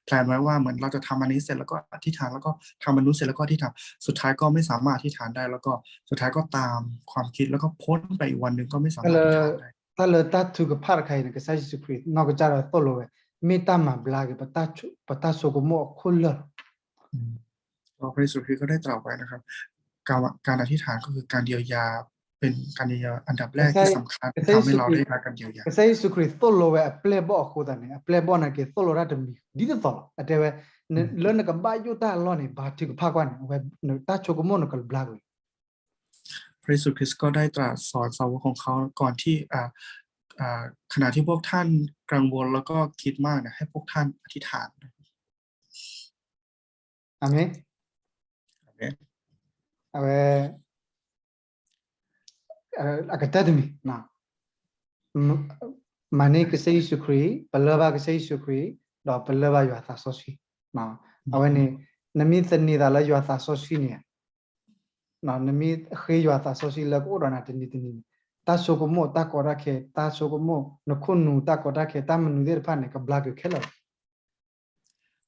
แพลนไว้ว่าเหมือนเราจะทำอันนี้เสร็จแล้วก็อธิษฐานแล้วก็ทำอันนู้นเสร็จแล้วก็อธิษฐานสุดท้ายก็ไม่สามารถอธิษฐานได้แล้วก็สุดท้ายก็ตามความคิดแล้วก็พ้นไปอีกวันหนึ่งก็ไม่สามารถอธิษฐานได้ တၢ်လၢတၢ်ထုကဖၣ်တခါအံၤန့ၣ် ကစၢ်ယ့ၣ်ၡူးခရံာ် နီၢ်ကစၢ်ဒီးသိၣ်လိဝဲ မ့ၢ်တၢ်မၤဘျါက့ၤ ပတၢ်ဆိကမိၣ်အခိၣ်လၢာ်လီၤ พระเยซูคริสต์ก็ได้ตรัสไว้นะครับ การการอธิษฐานก็คือการเยียวยา เป็นการเยียวยาอันดับแรกที่สำคัญที่ทำให้เราได้รับการเยียวยา ကစၢ်ယ့ၣ်ၡူးခရံာ်သိၣ်လိဝဲအပျဲၢ်အဘီၣ်အဃိသတးန့ၣ် အပျဲၢ်အဘီၣ်န့ၣ်က့ၤသိၣ်လိတၢ်တမံၤဒ်သိးသိးလီၤ. အတဲဝဲ လၢနကဘၣ်ယိၣ်တၢ်အလီၢ်န့ၣ် ဘါထုကဖၣ်ကွၢ်န့ၣ် အဝဲတၢ်ဆိကမိၣ်နကဘျါကွံာ် พระเยซูคริสต์ก็ได้ตรัสสอนสาวกของเขาก่อนที่ อ่า อ่า ขณะที่พวกท่านกังวลแล้วก็คิดมากนะ ให้พวกท่านอธิษฐาน อาเมน อาเมน အဝဲ အကတၢၢ်တမံၤ မၤန့ၢ်ကစၢ်ယ့ၣ်ၡူးခရံာ်, ပလၢၢ်ဘၣ်ကစၢ်ယ့ၣ်ၡူးခရံာ်, ဒီးပလၢၢ်ဘၣ်ယွၤသးစီဆှံ. အဝဲန့ၣ် နမ့ၢ်သန့ၤသးလၢယွၤသးစီဆှံန့ၣ် နမ့ၢ်ဃ့ယွၤသးစီဆှံလၢကအိၣ်ဒီးနၤတနံၤတနံၤန့ၣ် တၢ်ဆိကမိၣ်တၢ်ကီတၢ်ခဲ တၢ်ဆိကမိၣ် နခိၣ်နူာ်တၢ်ကီတၢ်ခဲ တၢ်မနုၤသ့ၣ်တဖၣ်န့ၣ် ကဘျါက့ၤခဲလၢာ်လီၤ.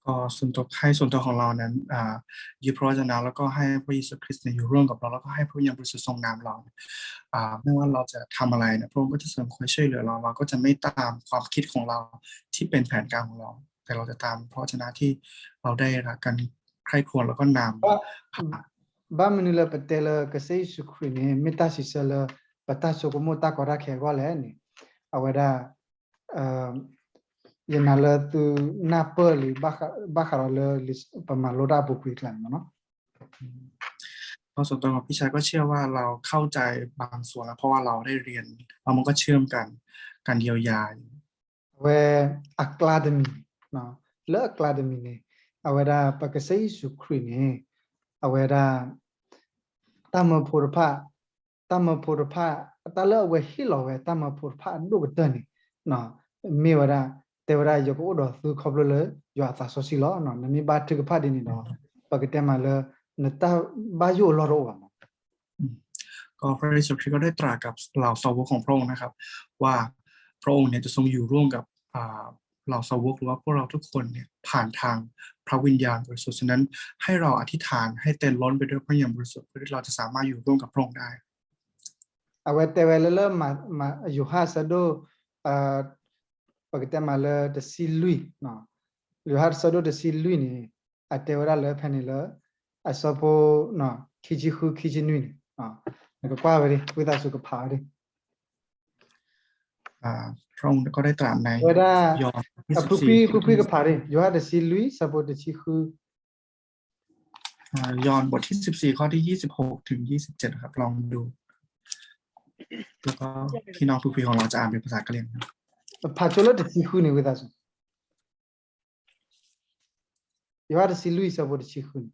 ก็ส่วนตัว ให้ส่วนตัวของเรานั้น อ่า ยึดพระวจนะ แล้วก็ให้พระเยซูคริสต์เนี่ยอยู่ร่วมกับเรา แล้วก็ให้พระวิญญาณบริสุทธิ์ทรงนำเรา อ่า ไม่ว่าเราจะทำอะไรเนี่ย พระองค์ก็จะทรงคอยช่วยเหลือเรา เราก็จะไม่ตามความคิดของเราที่เป็นแผนการของเรา แต่เราจะตามพระวจนะที่เราได้รับการใคร่ครวญแล้วก็นำ ဘၣ်မနုၤလၢပတဲလၢကစၢ်ယ့ၣ်ၡူးခရံာ်န့ၣ် မ့ၢ်တၢ်စံးဆၢလၢ ပတၢ်ဆိကမိၣ်တၢ်ကီတၢ်ခဲအဂီၢ်လဲၣ်န့ၣ် အဝဲဒၣ် ယနာ်လၢသုနၢ်ပၢၢ်လံ ဘၣ်ဃးဒီးလၢပမၤလိတၢ်အပူၤကွံာ်အကျါန့ၣ်လီၤ. เพราะส่วนตัวของพี่ชายก็เชื่อว่าเราเข้าใจบางส่วนแล้ว เพราะว่าเราได้เรียน แล้วมันก็เชื่อมกัน การเยียวยา အဝဲအကျါတမံၤ လၢအကျါတမံၤန့ၣ် အဝဲဒၣ်ပကစၢ်ယ့ၣ်ၡူးခရံာ်န့ၣ် အဝဲဒၣ် တၢ်မၢဖိတဖၣ် တၢ်မၢဖိတဖၣ် တၢ်လၢအဝဲဟ့ၣ်လီၤဝဲတၢ်မၢဖိတဖၣ်အဒိၣ်ကတၢၢ်န့ၣ် မ့ၢ်ဝဲဒၣ် တဲဝဲဒၣ် ယကအိၣ်ဒီးသုခီဖျိလၢယွၤအသးစီဆှံလီၤ. နမ့ၢ်ဘါထုကဖၣ်ဒ်န့ၣ်ဒီး ပကတဲမးလၢ နတၢ်ဘၣ်ယိၣ်အလီၢ်တအိၣ်ဘၣ်မး. ก็พระเยซูคริสต์ก็ได้ตรัสกับเหล่าสาวกของพระองค์นะครับ ว่าพระองค์เนี่ยจะทรงอยู่ร่วมกับ อ่า เหล่าสาวกหรือว่าพวกเราทุกคนเนี่ยผ่านทางพระวิญญาณบริสุทธิ์ ฉะนั้นให้เราอธิษฐานให้เต็มล้นไปด้วยพระวิญญาณบริสุทธิ์เพื่อที่เราจะสามารถอยู่ร่วมกับพระองค์ได้ အဝဲတဲဝဲလၢလၢ ယိၤဟၣ်ဆၢဒိၣ် ပကတဲမးလၢတဆံလွံၢ် ယိၤဟၣ်ဆၢဒိၣ်တဆံလွံၢ်န့ၣ် အတဲဝဲဒၣ်လၢဖဲန့ၣ်လၢ အဆၢဖိ ခံဆံဃု ခံဆံနွံန့ၣ် နကကွၢ်ဝဲဒၣ် ဝံသးစူၤကဖးဝဲဒၣ် พระองค์ก็ได้ตรัสใน ဝဲဒၣ် ယွၤ ဖုဖုဖုဖုကဖးဒၣ် ယိၤဟၣ်တဆံလွံၢ် ဆၢဖိတဆံဃု อ่า ยอห์นบทที่สิบสี่ ข้อที่ยี่สิบหกถึงยี่สิบเจ็ด นะครับ ลองดู แล้วก็พี่น้องผู้คุยของเราจะอ่านเป็นภาษากะเหรี่ยงนะ ဖးဆိလၢတဆံဃုန့ၣ် ဝံသးစူၤ ယိၤဟၣ်တဆံလွံၢ် ဆၢဖိတဆံဃုန့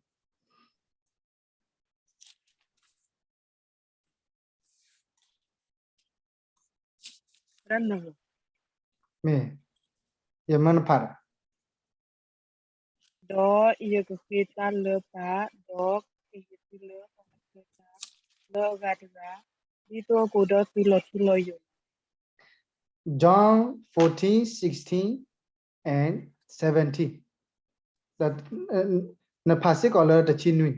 ၣ် မ့ၢ် ယမၢနဖးဒီး ဒီးယကဃ့တၢ်လၢပၢ်, ဒီးကဟ့ၣ်သုလၢဟီၣ်ခိၣ်တၢ်လၢအဂၤတဂၤ, ဒ်သိးအကအိၣ်ဒီးသုလီၤထူလီၤယိာ်လီၤ. John fourteen sixteen and seventeen. နဖးစ့ၢ်ကီးလၢတဆံနွံ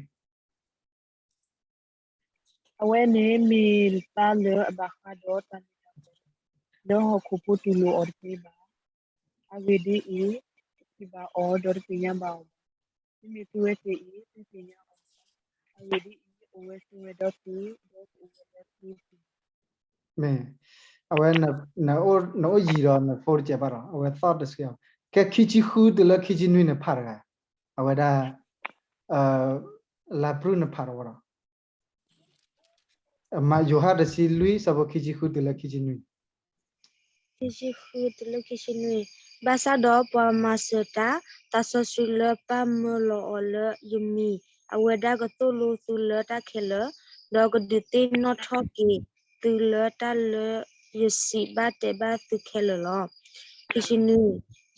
အဝဲန့ၣ်မ့ၢ်တၢ်လၢအဘၣ်ဃးဒီးတၢ်မ့ၢ်တၢ်တီ, လၢဟီၣ်ခိၣ်ဖိတူၢ်လိာ်အီၤတသ့ဘၣ်. အဂ့ၢ်ဒ်အံၤ, တထံၣ်ဘၣ်အီၤဒီးတသ့ၣ်ညါဘၣ်အီၤဘၣ်. မ့မ့ၢ်သုဝဲသ့ၣ်အံၤ သုသ့ၣ်ညါအီၤလီၤ. အဂ့ၢ်ဒ်အံၤ, အိၣ်ဝဲဆိးဝဲဒီးသု, ဒီးသုအိၣ်ဝဲလၢသုပူၤ. မ့ၢ်, အဝဲ နအိၣ်ယံၤဒီးနဖိတကဲးဘၣ်ဒီး အဝဲသီၣ်တဆှံအီၤ, ကဲခံဆံဃုတုၤလၢခံဆံနွံန့ၣ်ဖးတဂၤ, အဝဲဒၣ် လါပြုၢ်နဖးတဝီဒီး ယိၤဟၣ်တဆံလွံၢ် ဆၢဖိခံဆံဃုတုၤလၢခံဆံနွံ, ခံဆံဃုတုၤလၢခံဆံနွံ, ဘၣ်ဆၣ်ဒီးပှၤမၤစၢၤတၢ်, သးစီဆှံလၢပၢ်မၢလီၤအီၤလၢယမံၤ, အဝဲဒၣ်ကသိၣ်လိသုလၢတၢ်ခဲလၢာ်, ဒီးကဒုးသ့ၣ်နီၣ်ထီၣ်က့ၤသုလၢတၢ်လၢယစံးဘၣ်တဲဘၣ်သုခဲလၢာ်လီၤ. ခံဆံနွံ,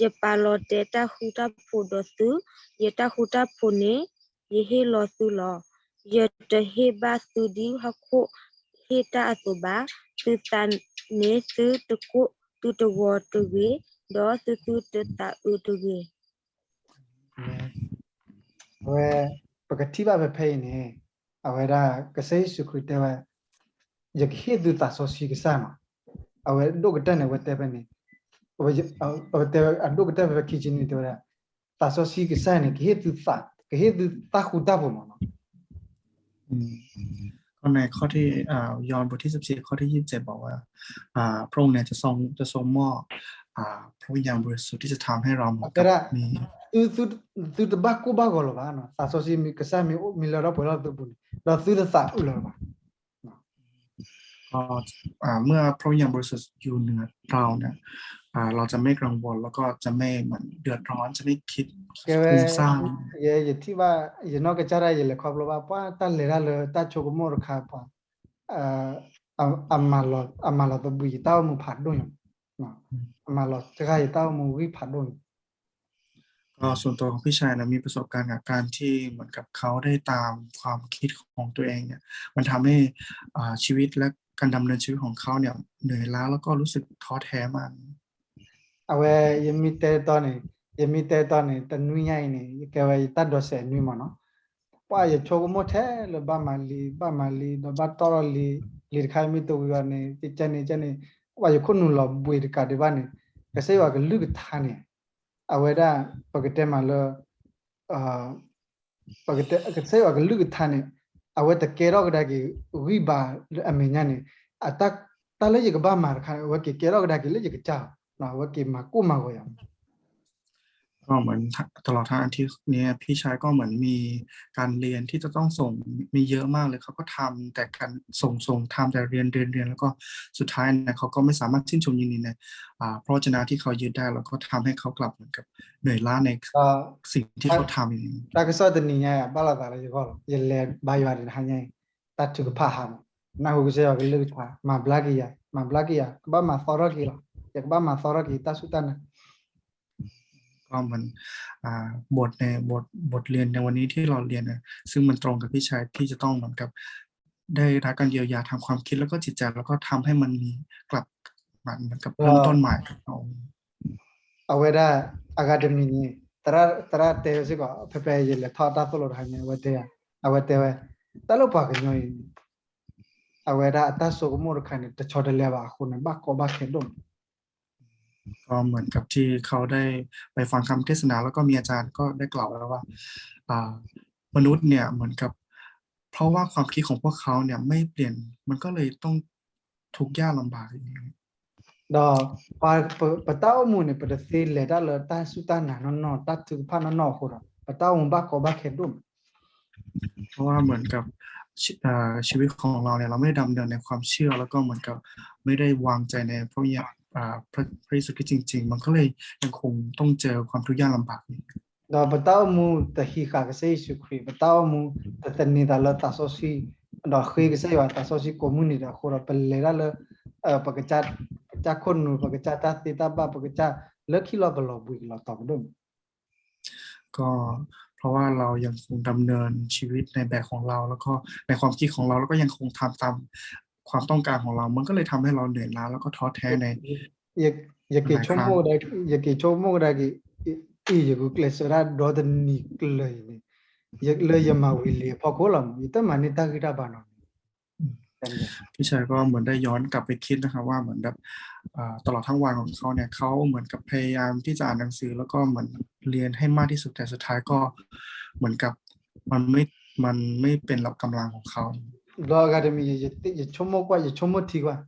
ယပာ်လီၤတဲာ်တၢ်ဃူတၢ်ဖိးဒီးသု, ယတၢ်ဃူတၢ်ဖိးန့ၣ် ယဟ့ၣ်လီၤသုလီၤ. ယတဟ့ၣ်ဘၣ်သုဒ်ဟီၣ်ခိၣ်ဟ့ၣ်တၢ်အသိးဘၣ်. သုသးန့ၣ်သုတကိၢ်သုတဂီၤတဂ့ၤ, ဒီးသုသုတသးအုးတဂ့ၤ. အဝဲ ပကထံၣ်ဘၣ်ဖဲဖဲအံၤန့ၣ် အဝဲဒၣ်ကစၢ်ယ့ၣ်ၡူးခရံာ်တဲဝဲ ယကဟ့ၣ်သုသးစီဆှံကစၢ်မး, အဝဲဒိၣ်ကတၢၢ်န့ၣ် အဝဲတဲဖဲန့ၣ်, အဝဲတဲဝဲအဒိၣ်ကတၢၢ်ဖဲဖဲခံဆံနွံ တဲဝဲဒၣ် သးစီဆှံကစၢ်န့ၣ် ကဟ့ၣ်သုသး, ကဟ့ၣ်သုတၢ်ဃူတၢ်ဖိးမးနီၤ. ในข้อที่ อ่า ยอห์นบทที่สิบสี่ ข้อที่ยี่สิบเจ็ด บอกว่า อ่า พระองค์เนี่ยจะทรง จะทรงมอบ อ่า พระวิญญาณบริสุทธิ์ที่จะทำให้เราเหมือนกับ มี သုတဘၣ်ကိၢ်ဘၣ်ဂီၤလၢၤဘၣ်, သးစီဆှံမ့ၢ်ကစၢ်မ့ၢ်အိၣ်မ့ၢ်လၢထီၣ်ပှဲၤထီၣ်သုပူၤန့ၣ် ဒီးသုတသးအုးလၢၤဘၣ်. ก็ อ่า เมื่อพระวิญญาณบริสุทธิ์อยู่เหนือเราเนี่ย อ่า เราจะไม่กังวล แล้วก็จะไม่เหมือนเดือดร้อน จะไม่คิด กะแว ฟุ้งซ่าน ယဲ ယထံၣ်ဘၣ် ယနီၢ်ကစၢ်ဒၣ် ယလဲၤခီဖျိဘၣ် ပှၤတၢ်လဲၤတၢ်လၢတၢ်ဆိကမိၣ်တခါ ပှၤ အ အမၤလီၤ အမၤလီၤသဘှံးယတၢ်အိၣ်မူဖးဒိၣ်ညါ, အမၤလီၤစှၤယတၢ်အိၣ်မူဂံၢ်ဖးဒိၣ်ညါ. ก็ส่วนตัวของพี่ชายนะ มีประสบการณ์กับการที่เหมือนกับเขาได้ตามความคิดของตัวเองเนี่ย มันทำให้ อ่า ชีวิตและการดำเนินชีวิตของเขาเนี่ย เหนื่อยล้าแล้วก็รู้สึกท้อแท้มาก အဝဲ ယမ့ၢ်တဲတီန့ၣ် ယမ့ၢ်တဲတီန့ၣ် တနွံညါအံၤန့ၣ် ယကဲဝဲယတၢ်ဒိးစဲးနွံမးနီၤ, ပှၤယဆိကမိၣ်ထဲလၢဘၣ်မၤလံ ဘၣ်မၤလံ ဒီးဘၣ်တီၢ်ထီၣ်လံ, လံာ်တခါမ့ၢ်တဝံၤဘၣ်န့ၣ် ကဲန့ၣ်ကဲန့ၣ် ပှၤယခိၣ်နူာ်လီၤဘှံးတကးဒံးဘၣ်န့ၣ် ကစၢ်ယွၤကလုၢ်ကထါန့ၣ် အဝဲဒၣ် ပကတဲမးလၢ ပကတဲ ကစၢ်ယွၤကလုၢ်ကထါန့ၣ် အဝဲတကဲထီၣ်ကဒါက့ၤဂံၢ်ဘါလၢအမဲာ်ညါန့ၣ် တၢ်လၢယကဘၣ်မၤတခါန့ၣ် အဝဲက့ၤကဲထီၣ်ကဒါက့ၤလၢယကစၢ်လီၤ, အဝဲက့ၤမၤကိၢ်မၤဂီၤယၤ ก็เหมือนตลอดทั้งอาทิตย์นี้พี่ชายก็เหมือนมีการเรียนที่จะต้องส่งมีเยอะมากเลย เขาก็ทำแต่การส่งส่งทำแต่เรียนเรียนเรียน แล้วก็สุดท้ายนะเขาก็ไม่สามารถชื่นชมยินดีในอ่าพระวจนะที่เขายึดได้ แล้วก็ทำให้เขากลับเหมือนกับเหนื่อยล้าในสิ่งที่เขาทำอย่างนี้ တၢ်ကစီၣ်တနံၤညါ ဘၣ်လိာ်သးလၢယဂီၢ်လီၤ, ယလဲၤဘါယွၤဒံးတဟါညါအံၤ တၢ်ထုကဖၣ်ဟးမး, နၢ်ဟူကစၢ်ယွၤကလုၢ်ကထါ မၤဘျါက့ၤယၤ မၤဘျါက့ၤယၤ ကဘၣ်မၤသီထီၣ်က့ၤလီၤ, ယကဘၣ်မၤသီထီၣ်က့ၤတၢ်စူၢ်တၢ်နာ် ก็เหมือน อ่า บทในบทบทเรียนในวันนี้ที่เราเรียนนะ ซึ่งมันตรงกับพี่ชายที่จะต้องเหมือนกับได้รับการเยียวยาทางความคิดแล้วก็จิตใจ แล้วก็ทำให้มันมีกลับมาเหมือนกับเริ่มต้นใหม่ အဝဲဒၣ် အဂၤတမံၤန့ၣ် သရၣ်တဲဝဲစ့ၢ်ကီး ဖဲဖဲယလဲၤထီၣ်တၢ်သိၣ်လိတဟါညါ အဝဲတဲ အဝဲတဲဝဲ တၢ်လၢပှၤကညီအံၤန့ၣ် အဝဲဒၣ်အတၢ်ဆိကမိၣ်တခါန့ၣ် တဆီတလဲဘၣ်အဃိန့ၣ် ဘၣ်ကီဘၣ်ခဲဒိၣ်မး ก็เหมือนกับที่เขาได้ไปฟังคำเทศนา แล้วก็มีอาจารย์ก็ได้กล่าวไว้ว่า อ่า มนุษย์เนี่ยเหมือนกับ เพราะว่าความคิดของพวกเขาเนี่ยไม่เปลี่ยน มันก็เลยต้องทุกข์ยากลำบากอย่างนี้ ဒီး ပ ပတၢ်အိၣ်မူန့ၣ် ပတသ့လဲၤတၢ်လၢတၢ်စူၢ်တၢ်နာ်နီၢ်နီၢ် တၢ်ထုကဖၣ်နီၢ်နီၢ်အဃိဒီး ပတၢ်အိၣ်မူဘၣ်ကီဘၣ်ခဲဒိၣ်မး เพราะว่าเหมือนกับชีเอ่อชีวิตของเราเนี่ย เราไม่ได้ดำเนินในความเชื่อ แล้วก็เหมือนกับไม่ได้วางใจในพระวิญญาณอ่าพระพระเยซูคริสต์จริงๆ มันก็เลยยังคงต้องเจอความทุกข์ยากลำบากอยู่ ဒီးပတၢ်အိၣ်မူတဟံးဃာ်ကစၢ်ယ့ၣ်ၡူးခရံာ် ပတၢ်အိၣ်မူတသန့ၤသးလၢသးစီဆှံ ဒီးဃ့ကစၢ်ယွၤသးစီဆှံကိးမုၢ်နံၤဒဲးအဃိဒီး ပလဲၤတၢ်လၢ ပကစၢ် ပကစၢ်ခိၣ်နူာ် ပကစၢ်တၢ်သ့တၢ်ဘၣ် ပကစၢ်လၢခံလီၤပလီၤဘှံးကလီၤတီၤကဒိၣ်မး ก็เพราะว่าเรายังคงดำเนินชีวิตในแบบของเรา แล้วก็ในความคิดของเรา แล้วก็ยังคงทำตามความต้องการของเรา มันก็เลยทำให้เราเหนื่อยล้า แล้วก็ท้อแท้ใน ယက့ၤဆိကမိၣ်ကဒါက့ၤ ယက့ၤဆိကမိၣ်ကဒါက့ၤ အံၤ ယကကျဲးစၢးဒၣ်ဒီတနံၤကျၢၤအံၤန့ၣ် လၢယမၤဝံၤလံအဖီခိၣ်လီၤ ယတမၤန့ၢ်တၢ်ဂံၢ်တၢ်ဘါနီၤ พี่ชายก็เหมือนได้ย้อนกลับไปคิดนะครับว่าเหมือนแบบเอ่อตลอดทั้งวันของเขาเนี่ยเขาเหมือนกับพยายามที่จะอ่านหนังสือแล้วก็เหมือนเรียนให้มากที่สุดแต่สุดท้ายก็เหมือนกับมันไม่มันไม่เป็นกำลังของเขา ဒီးအဂၤတမံၤ ယဆိကမိၣ်ကွၢ် ယဆိကမိၣ်ထံကွၢ်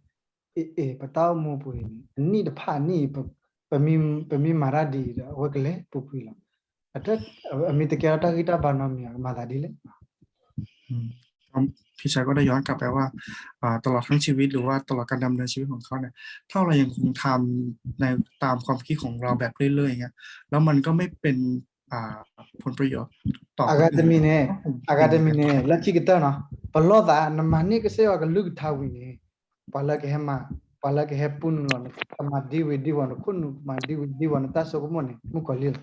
အ့ အ့ ပတၢ်အိၣ်မူပူၤန့ၣ် အနံၣ်တဖၣ်အနံၣ် ပမ့ၢ်မၤတၢ်ဒ်အံၤဒီး အဝဲကလဲၤပူၤကွံာ်လီၤ. အမ့ၢ်တကဲထီၣ်တၢ်ဂံၢ်တၢ်ဘါနီတမံၤ ကမၤသးဒ်လဲၣ်. อืม ก็ พี่ชายก็ได้ย้อนกลับไปว่าอ่าตลอดทั้งชีวิตหรือว่าตลอดการดำเนินชีวิตของเขาเนี่ย ถ้าเรายังคงทำในตามความคิดของเราแบบเรื่อยๆอย่างเงี้ย แล้วมันก็ไม่เป็นอ่าผลประโยชน์ต่อคนอื่น အဂၤတမံၤန့ၣ် အဂၤတမံၤန့ၣ် လၢခံကတၢၢ်နီၤ ပလီၢ်သး နမၤန့ၢ်ကစၢ်ယွၤကလုၢ်ကထါဝံၤန့ၣ် ပှၤလၢကဟဲမၤ ပှၤလၢကဟဲပူနုာ်လီၤ ကမၤဒ်ဝံၤဒ်ဝီၤ နခိၣ်နူာ် ကမၤဒ်ဝံၤဒ်ဝီၤ နတၢ်ဆိကမိၣ်န့ၣ် မုၣ်ကီၤလံၢ်လီၤ.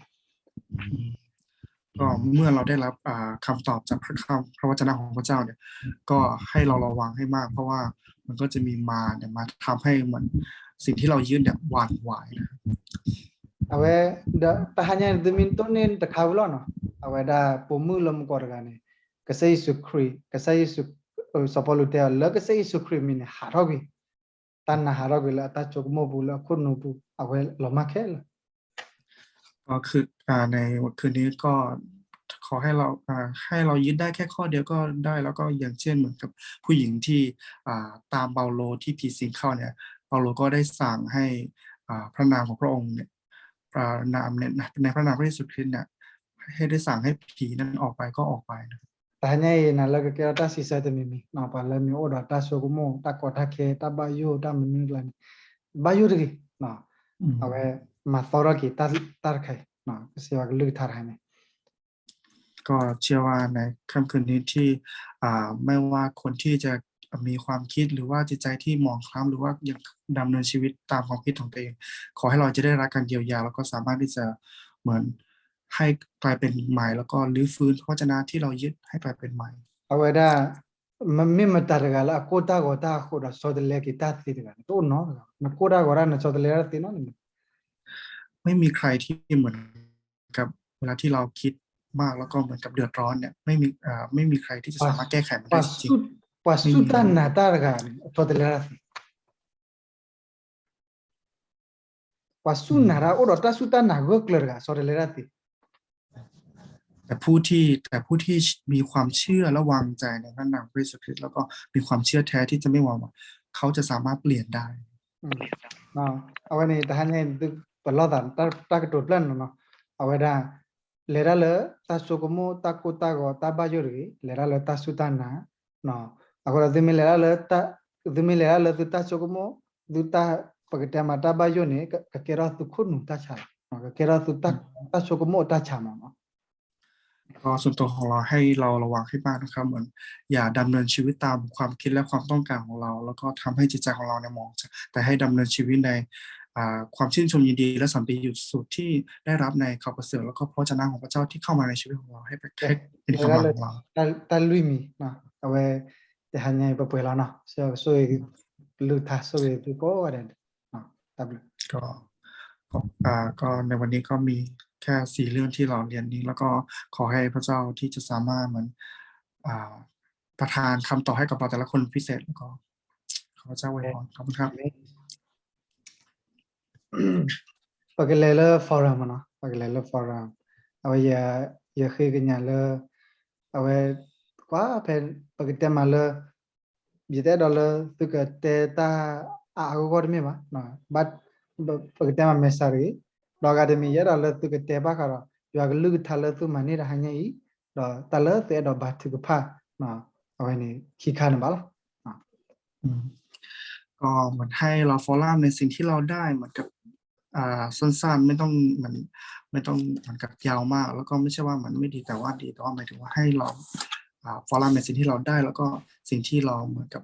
ก็เมื่อเราได้รับอ่าคำตอบจากพระคำพระวจนะของพระเจ้าเนี่ย ก็ให้เราระวังให้มาก เพราะว่ามันก็จะมีมารเนี่ยมาทำให้เหมือนสิ่งที่เรายึดเนี่ยหวั่นไหวนะครับ အဝဲ ဒီးတဟါညါန့ၣ် သုမ့ၢ်တိၢ်န့ၢ်တခါဝံၤလီၤနီၤ အဝဲဒၣ်ပိာ်မုၣ်လၢမုၢ်ကီၢ်တဂၤန့ၣ် ကစၢ်ယ့ၣ်ၡူးခရံာ် ကစၢ်ယ့ၣ်ၡူး စီၤပီလူးတဲအီၤ လၢကစၢ်ယ့ၣ်ၡူးခရံာ်မံၤန့ၣ် ဟးထီၣ်ကွံာ် တၢ်နာ်ဟးထီၣ်ကွံာ်လၢအတၢ်ဆိကမိၣ်ပူၤ လၢအခိၣ်နူာ်ပူၤ အဝဲလီၤမၢ်ခဲလၢာ် ก็คืออ่าในคืนนี้ก็ขอ ขอให้เราอ่าให้เรายึดได้แค่ข้อเดียวก็ได้ แล้วก็อย่างเช่นเหมือนกับผู้หญิงที่อ่าตามเปาโลที่ผีสิงเข้าเนี่ย เปาโลก็ได้สั่งให้อ่าพระนามของพระองค์เนี่ยพระนามเนี่ยในพระนามพระเยซูคริสต์เนี่ยให้ได้สั่งให้ผีนั้นออกไปก็ออกไปนะครับ တဟါညါအံၤ နၤလၢကကဲထီၣ်တၢ်စံးဆၢတမံၤမံၤ ပှၤလၢမ့ၢ်အိၣ်ဒီးတၢ်ဆိကမိၣ် တၢ်ကီတၢ်ခဲ တၢ်ဘၣ်ယိၣ် တၢ်မနုၤကျါန့ၣ် ဘၣ်ယိၣ်တဂ့ၤ အဝဲမၤသီထီၣ်က့ၤတၢ်တခါအံၤ ကစၢ်ယွၤကလုၢ်ကထါတခါအံၤန့ၣ် ก็เชื่อว่าในค่ำคืนนี้ที่อ่าไม่ว่าคนที่จะมีความคิดหรือว่าจิตใจที่หมองคล้ำหรือว่ายังดำเนินชีวิตตามความคิดของตัวเอง ขอให้เราจะได้รับการเยียวยาแล้วก็สามารถที่จะเหมือนให้กลายเป็นใหม่แล้วก็รื้อฟื้นพระวจนะที่เรายึดให้กลายเป็นใหม่ အဝဲဒၣ် မ့မ့ၢ်မတၤတဂၤလၢအကိၢ်တၢ်ဂီၤတၢ်အဃိဒီးဆီတလဲက့ၤတၢ်သ့တဂၤန့ၣ် တအိၣ်နီတဂၤ နကိၢ်တၢ်ဂီၤတၢ် နဆီတလဲတၢ်သ့နီတမံၤ ไม่มีใครที่เหมือนกับเวลาที่เราคิดมากแล้วก็เหมือนกับเดือดร้อนเนี่ยไม่มีเอ่อไม่มีใครที่จะสามารถแก้ไขมันได้จริงๆ ပှၤစူၢ်တၢ်နာ်တၢ်တဂၤန့ၣ် အဆီတလဲတၢ်သ့ ပှၤစူၢ်နာ်တၢ်အိၣ်ဒီးတၢ်စူၢ်တၢ်နာ်ဂၢၢ်ကျၢၤတဂၤ ဆီတလဲတၢ်သ့ แต่ผู้ที่แต่ผู้ที่มีความเชื่อและวางใจในพระนามพระเยซูคริสต์แล้วก็มีความเชื่อแท้ที่จะไม่หวั่นไหวเขาจะสามารถเปลี่ยนได้ အဝဲန့ၣ် တဟါညါအံၤ ပလီၢ်သး တၢ်ကတိၤဖျၢၣ်န့ၣ်နီၤ အဝဲဒၣ် လဲၤတၢ်လၢ တၢ်ဆိကမိၣ် တၢ်ကိၢ်တၢ်ဂီၤ တၢ်ဘၣ်ယိၣ်တဂ့ၤ လဲၤတၢ်လၢတၢ်စူၢ်တၢ်နာ် အဃိဒီး သုမ့ၢ်လဲၤတၢ်လၢ သုမ့ၢ်လဲၤတၢ်လၢသုတၢ်ဆိကမိၣ် သုတၢ် ပကတဲမးတၢ်ဘၣ်ယိၣ်န့ၣ် ကကဲထီၣ်သုခိၣ်နူာ်တၢ်ဆါလီၤ ကကဲထီၣ်သုတၢ်ဆိကမိၣ်တၢ်ဆါမးနီၤ ก็ส่วนตัวของเราให้เราระวังให้มากนะครับ เหมือนอย่าดำเนินชีวิตตามความคิดและความต้องการของเรา แล้วก็ทำให้จิตใจของเราเนี่ยหมอง แต่ให้ดำเนินชีวิตในอ่าความชื่นชมยินดีและสันติสุขที่ได้รับในข่าวประเสริฐแล้วก็พระวจนะของพระเจ้าที่เข้ามาในชีวิตของเราให้เป็นให้เป็นกำลังของเรา တၢ်လွံၢ်မံၤ အဝဲ တဟါညါအံၤ ပပှဲၤလီၤနီၤ ဆိၣ်ဂ့ၤ ကလုၢ်ကထါ ဆိၣ်ဂ့ၤသုကိးဂၤဒဲး တၢ်ဘျုး ก็ในวันนี้ก็มีแค่สี่เรื่องที่เราเรียนนี้ แล้วก็ขอให้พระเจ้าที่จะสามารถเหมือนประทานคำตอบให้กับเราแต่ละคนพิเศษ แล้วก็ขอพระเจ้าอวยพร ขอบคุณครับ ပကလဲၤလၢ forum မနီၤ ပကလဲၤလၢ forum အဝဲ ယဃ့ကညးလၢ အဝဲ ကွၢ်ဖဲ ပကတဲမးလၢ ယတအဲၣ်ဒိးလၢသုကတဲတၢ်အါအါဂီၢ်ဂီၢ်တမ့ၢ်ဘၣ်, ပကတဲမးမဲာ်ဆှးတဂ့ၤ, ဒီးအဂၤတမံၤ ယအဲၣ်ဒိးလၢသုကတဲဘၣ်ဃးဒီး ယွၤကလုၢ်ကထါလၢသုမၤန့ၢ်တဟါညါအံၤ, ဒီးတၢ်လၢသုအဲၣ်ဒိးဘါထုကဖၣ် အဝဲန့ၣ်ခံခါန့ၣ်ဘၣ်လီၤ. ก็เหมือนให้เรา forum ในสิ่งที่เราได้เหมือนกับอ่าสั้นๆไม่ต้องมันไม่ต้องเหมือนกับยาวมากแล้วก็ไม่ใช่ว่ามันไม่ดีแต่ว่าดีแต่ว่าหมายถึงว่าให้เราอ่า forum ในสิ่งที่เราได้แล้วก็สิ่งที่เราเหมือนกับ